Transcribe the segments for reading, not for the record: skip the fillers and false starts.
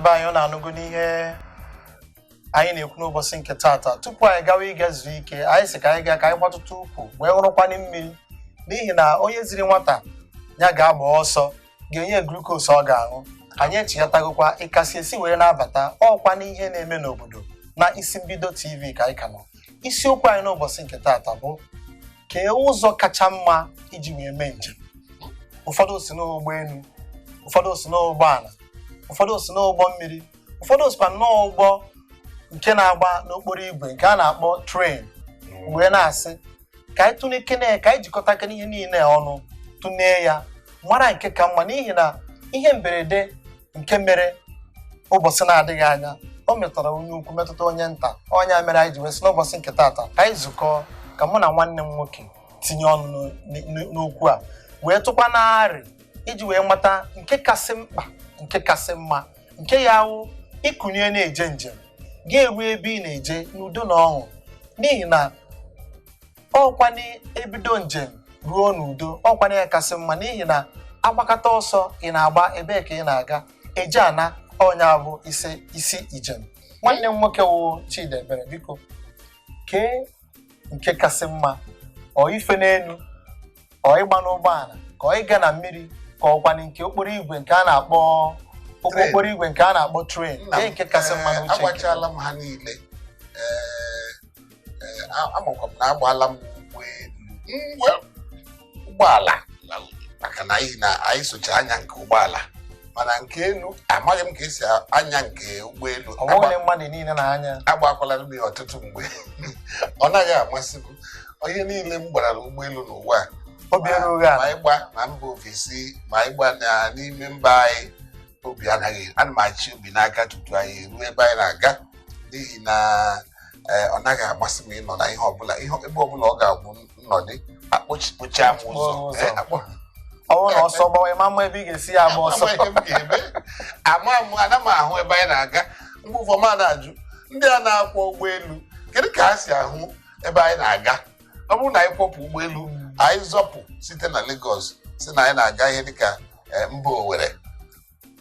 Be anyị, ọ na-anụgo n'ihe anyị na-ekwu n'ụbọchị nke taata. Tupu anyị gawa ịga zuo ike, anyị sị ka anyị gaa ka anyị gbatụtụ ụkwụ wee ṅụrụkwanụ mmiri, n'ihi na onye ziri nwata ya ga-agba ọsọ ga-enye glucose ọ ga-aṅụ. Anyị echinatagokwa ịkasị esi were na-abata ọkwa n'ihe na-eme n'obodo na Isi Mbido TV ka anyị ka nọ. Isiokwu anyị n'ụbọchị nke taata bụ kee ụzọ kacha mma iji wee mee njem. Ụfọdụ si n'ụgbọelu, ụfọdụ si n'ụgbọala, ụfọdụ si n'ụgbọ mmiri, ụfọdụ sikwa nnọọ ụgbọ nke na-agba n'okporo igwe nke a na-akpọ train, wee na-asị ka anyị tụnekene, ka anyị jikọta kene ihe niile ọnụ, tụnee ya, mara nke ka mma, n'ihi na ihe mberede nke mere ụbọchị na-adịghị anya, o metụtara onye ukwu, metụta onye nta. Ọnya mere anyị ji wee sị n'ụbọchị nke taata ka anyị zukọọ, ka mụ na nwanne m nwoke tinye ọnụ n'okwu a, wee tụkwa narị iji wee mata nke kasị mkpa, nke kasị mma, nke ya wụ ịkụnye na-eje njem ga-eru ebe ị na-eje n'udo na ọṅụ, n'ihi na ọkwa ebido njem ruo n'udo, ọkwa ya kasị mma, n'ihi na agbakọta ọsọ ị na-agba, ebee ka ị na-aga eje ana? Ọnya bụ isi isi njem. Nwanne m nwoke wụ Chidiebere, biko, kee nke kasị mma: ọ ife n'elu, ọ ịgba n'ụgbọala, ka ọ ịga na mmiri, ka ọkwanụ nke okporo igwe nke a na-akpọ Train. Okporo igwe nke a na-akpọ train. Nna m, Kee nke kasị mma n'uche nke gị? Agbachala m ha niile. Ee, ee, amakwa m na agbaala m ụgbọelu. Well, ụgbọala, maka na anyị na anyị socha anya nke ụgbọala, mana nke elu amaghị m ka esi anya nke ụgbọelu. Ọ bụghị mmadụ niile na-anya. Agbakwala m ya ọtụtụ mgbe, ọ naghị amasị m. Ihe niile m gbara n'ụgbọelu n'ụwa a, Obi erughị ala. Ma ịgba na mba ofesi, ma ịgba na n'ime mba anyị, obi anaghị, ana m achị obi n'aka tutu anyị eruo ebe anyị na-aga, n'ihi na ọ naghị amasị m ịnọ na ihe ọbụla, ihe ebe ọbụla ọ ga-abụ nnọdị akpọchipụcha m ụzọ. Ụzọ. Akpọ Ọ bụrụ na ọsọ gbawa, ịma mma ebe ị ga-esi ya agba ọsọ. Ama ihe m ga-eme, ama m, ana m ahụ ebe anyị na-aga. Mgbe ụfọdụ m na-ajụ ndị a na-akwọ ụgbọelu, kedu ka ha si ahụ ebe anyị na-aga? Ọ bụrụ na anyị kwọpụ ụgbọelu, anyị zọpụ site na Lagos, si na anyị na-aga ihe dịka mba Owerri,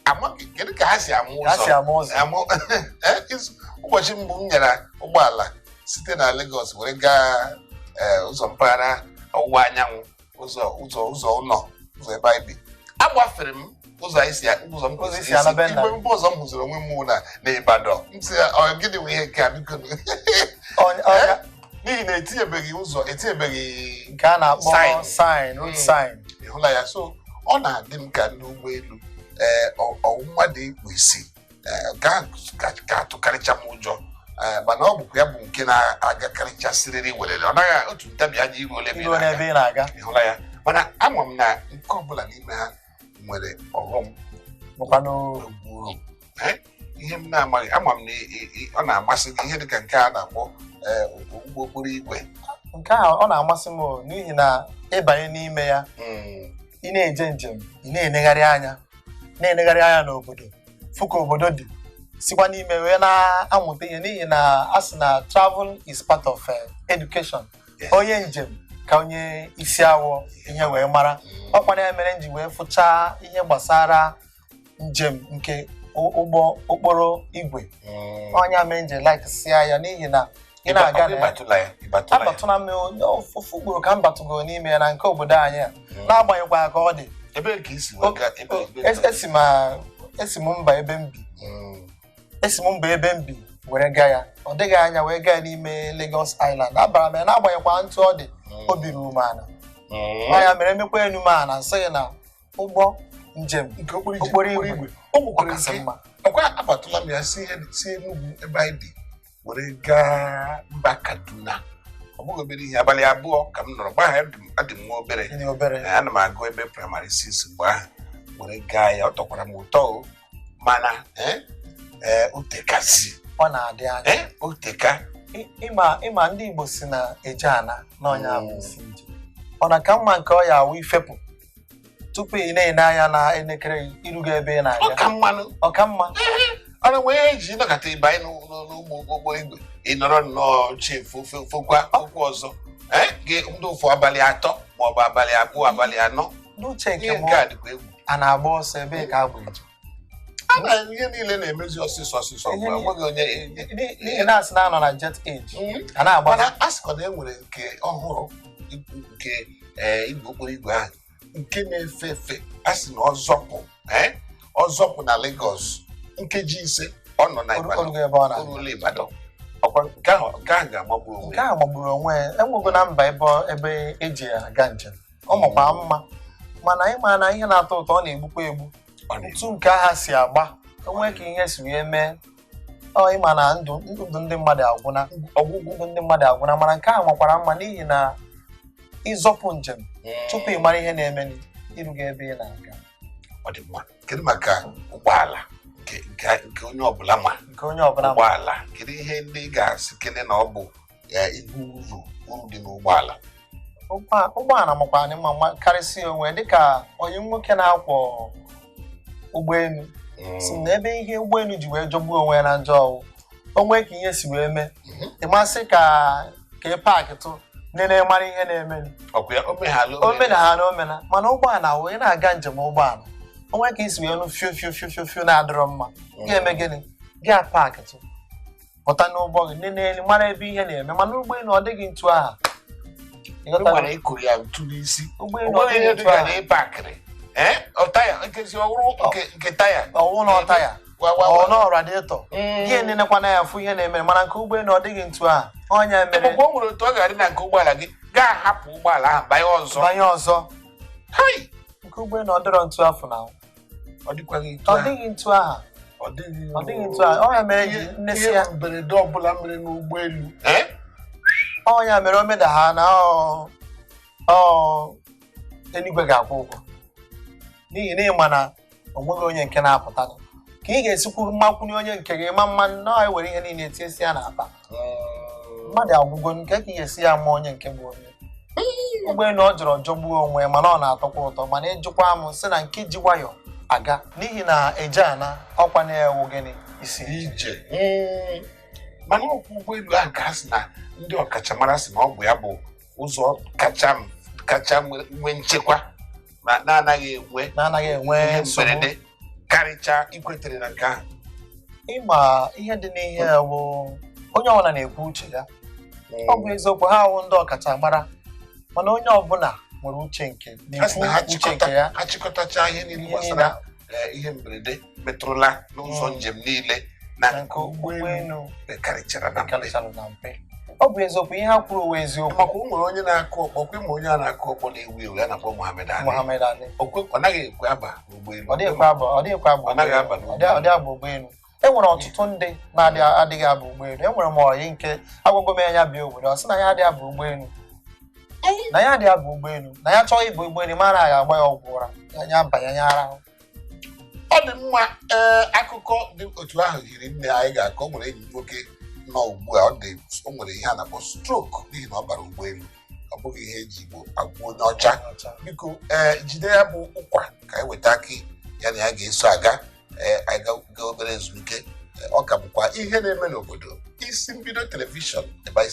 amaghị kedu ka ha si amụ Ka ha si ụzọ. ama ụzọ. Amụ ụbọchị mbụ m nyara ụgbọala site na Lagos were gaa ụzọ mpaghara ọwụwa anyanwụ, ụzọ ụlọ, ụzọ ebe anyị bi, agbafere m ụzọ anyị si, ụzọ m Ụzọ kwesịrị isi ala be nna. Igwe mbụ ọzọ m hụziri onwe m na Ibadan, m sị ya, "Ọ gịnị bụ ihe nke a, biko?" Ọnya N'ihi na etinyebeghị ụzọ, etinyebeghị nke a na-akpọ Sign. Sign, road sign. Ị hụla ya? So ọ na-adị m ka ndị ụgbọelu, ee, ọnwụnwa dị ikpu isi, ee, nke ahụ ka atụkarịcha m ụjọ, ee, mana ọ bụkwa ya bụ nke na-agakarịcha siriri werere, ọ naghị otu ntabi anya iru ole ebe ị Iruo na-aga. n'ebe ị na-aga. Ị hụla ya? Mana ama m na nke ọbụla n'ime ha nwere ọghọm bụkwanụ uru. Ihe m na-amaghị, ama m na ọ na-amasị gị ihe dịka nke a na-akpọ ụgbọ okporo igwe. Nke a ọ na-amasị m o, n'ihi na ịbanye n'ime ya, ị na-eje njem, ị na-enegharị anya, na-enegharị anya n'obodo, fụ ka obodo dị, sikwa n'ime wee na-amụta ihe, n'ihi na a sị na travel is part of education. Onye njem ka onye isi awọ ihe wee mara. Ọkwa ya mere m ji wee fụchaa ihe gbasara njem nke ụgbọ okporo igwe. Ọnya mere m ji like sia ya, n'ihi na ị na-aga na ya. Ịbatụla ya, ịbatụla ya? Abatụna m ofu ugboro ka m batụgoro n'ime ya na nke obodo anyị a, n'agbanyeghịkwa ka ọ dị. Ebee ka isi wee gaa ebe? Esi m mba ebe m bi. Esi m mba ebe m bi were gaa ya. Ọ dịghị anya wee gaa n'ime Lagos Island. Abara m ya, n'agbanyeghịkwa ntụ ọ dị, obi ruru m ala. Ọ ya mere emekwa enu m ala, nsị na ụgbọ njem Nke okporo ije- okporo igwe O ọ nwekwara kasị nke mma. Ọkwa abatụla m ya si Enugu ebe anyị bi were gaa mba Kaduna. Ọ bụghị obere ihe, abalị 2 ka m nọrọ. Mgbe ahụ adị m nwa obere. Dị obere. Ana m agụ ebe primary 6 mgbe ahụ were gaa ya. Ọ tọkwara m ụtọ o, mana otekasị. Ọ na-adị anya. Oteka. Ịma ndị Igbo si na eje ana n'ọnya bụ isi nje. Ọ na ka mma nke ọ ya awụ ifepụ tupu ị na-ene anya na elekere, irugo ebe ị Ọ na-aga. ka mmanụ. Ọ ka mma. Ọ na nwee eji nọkọta ịbanye n'ụgbọ okporo igwe, ị nọrọ nnọọ chefu fokwa okwu ọzọ, gị ndị ụfụ abalị 3 maọbụ abalị 2, abalị 4. N'uche nke Ihe m, nke a dịkwa egwu. A na-agba ọsọ, ebee ka agba eje? A na ihe niile na-emezi ọsịsọ ọsịsọ Ihe ugbu a, enweghị onye N'ihi na-asị na anọ na jet age a na-agba. Mana a sịkwa na e nwere nke ọhụrụ, nke igwe okporo igwe ahụ nke na-efe efe, a sị na ọzọpụ ọzọpụ na Lagos nkeji 5 ọ nọ na Ibadan. Orugo ebe ọ na Oruola Ibadan. Ọkwa nke ahụ ga-amagbu onwe Nke ahụ magburu onwe ya. Enwego na mba ebe eji aga njem, ọ makwa mma, mana ịma na ihe na-atọ ụtọ ọ na-egbukwa egbu. Ọ na-egbu. Otu nke agha si agba onwe ka ihe si wee mee ọ, ịma na ndụ ndụ ndị mmadụ agwụna, Ọgwụgwụ. Ndụ ndị mmadụ agwụna, mana nke ahụ makwara mma n'ihi na ịzọpụ njem tupu ị mara ihe na-eme, irugo ebe ị na-aga. Ọ dị mma. Kedu maka ụgbọala nke nke nke onye ọbụla ma? Nke onye ọbụla ma. Ụgbọala, kedu ihe ndị ị ga-asị kene na ọ bụ ihe uru dị n'ụgbọala? Ụgbọala makwa anyị mma karịsịa onwe dịka onye nwoke na-akwọ ụgbọelu si na ebe ihe ụgbọelu ji wee jọgbuo onwe ya na njọ ọwụ onwe ka ihe si wee mee. Ịmasị ka ị paakị tụ nene mara ihe na-eme. Ọkwa ya omeghala. Omena ha na omena, mana ụgbọala wee na-aga njem ụgbọala onwe ka isi wee nụ fio fio fio fio fio na-adịrọ mma, ga-eme gịnị? Gị paakị tụ pụta n'ụgbọ gị nene elu mara ebe ihe na-eme. Mana ụgbọelu ọ dịghị ntu aha. Ị nwere ịkụrụ ya ntu n'isi. Ụgbọelu ọ Ụgbọelu dịghị ihe ntu dịka aha. na ịpakịrị ọ taya nkezi ọhụrụ nke taya Ọwụ na ọ taya wa wa wa. ọ nọ radiator gị enenekwana ya fụ ihe na-eme, mana nke ụgbọelu ọ dịghị ntu aha ọnya mere. Mgbe o nwere otu ọ ga-adị na nke ụgbọala gị ga-ahapụ ụgbọala ahụ banye ọzọ. Banye ọzọ. Hai! Nke ụgbọelu ọ dịrọ ntu afọ na Ọ dịkwaghị etu ọ ahụ. dịghị ntu aha. Ọ dịghị. Ọ dịghị ntu aha, ọnya mere ji nnesi Ihe ya. mberede ọbụla mere n'ụgbọelu Ọnya mere omeda ha na ọ eluigwe ga-akwụ ụgwọ n'ihi na ịma na o nweghị onye nke na-apụta ka ị ga-esikwu mmakwunye onye nke gị ma mma nnọọ ewere ihe niile tiesi ya n'akpa mmadụ agwụgo nke ka ị ga-esi ya ma onye nke bụ onye ụgbọelu ọ jọrọ jọgbuo onwe ya, mana ọ na-atọkwa ụtọ. Mana ịjụkwa m sị na nke ji nwayọ aga n'ihi na eje ana ọkwa na-ewu gịnị isi ije. Mana ọkwọ ụgbọelu ahụ ka a sị na ndị ọkachamara sị na ọ bụ ya bụ ụzọ kacha kacha nwee nchekwa ma na-anaghị enwe na-anaghị enwe ihe nsogbu mberede karịchaa. Ikwetere na nke ahụ? Ịma ihe dị n'ihe bụ onye ọbụla na-ekwu uche ya. Ọ bụ eziokwu, ha awụ ndị ọkachamara, mana onye ọbụla nwere uche nke Ha sị na-ekwu na ha uche chịkọta nke ya. Ha chịkọtacha ihe niile Ihe gbasara ihe mberede metụrụla n'ụzọ njem niile na na nke ụgbọelu karịchara na mpe. Karịchara na mpe. Ọ bụ eziokwu, ihe ha kwuru wụ eziokwu. Maka o nwere onye na-akụ ọkpọ kwe ma onye a na-akụ ọkpọ na-ewu ewu a na-akpọ Muhammad Ali. Muhammad Ali. Ọ naghị ekwe aba n'ụgbọelu. Ọ dịghịkwa aba, ọ dịghịkwa aba. Ọ naghị aba Ọ dịghị aba ụgbọelu. E nwere ọtụtụ ndị na-adị adịghị aba ụgbọelu. E nwere m ọyị nke agwago m ya bịa obodo, ọ sị na ya adịghị aba ụgbọelu, na ya adịghị aba ụgbọelu, na ya chọọ ịba ụgbọelu ma anaghị agba ya ọgwụ ụra ya banye ya arahụ. Ọ dị mma. Ee, akụkọ dị otu ahụ hiri nne anyị ga-akọ. O nwere enyi m nwoke nọ ugbu a, ọ dị o nwere ihe a na-akpọ stroke n'ihi na ọ bara ụgbọelu. Ọ bụghị ihe eji Igbo agwụ onye ọcha. Biko, ee, jide ya bụ ụkwa ka anyị weta akị ya na ya ga-eso aga. Ee, anyị gaa obere ezumike. Ọ ka bụkwa ihe na-eme n'obodo, isi mbido telivishọn ebe anyị.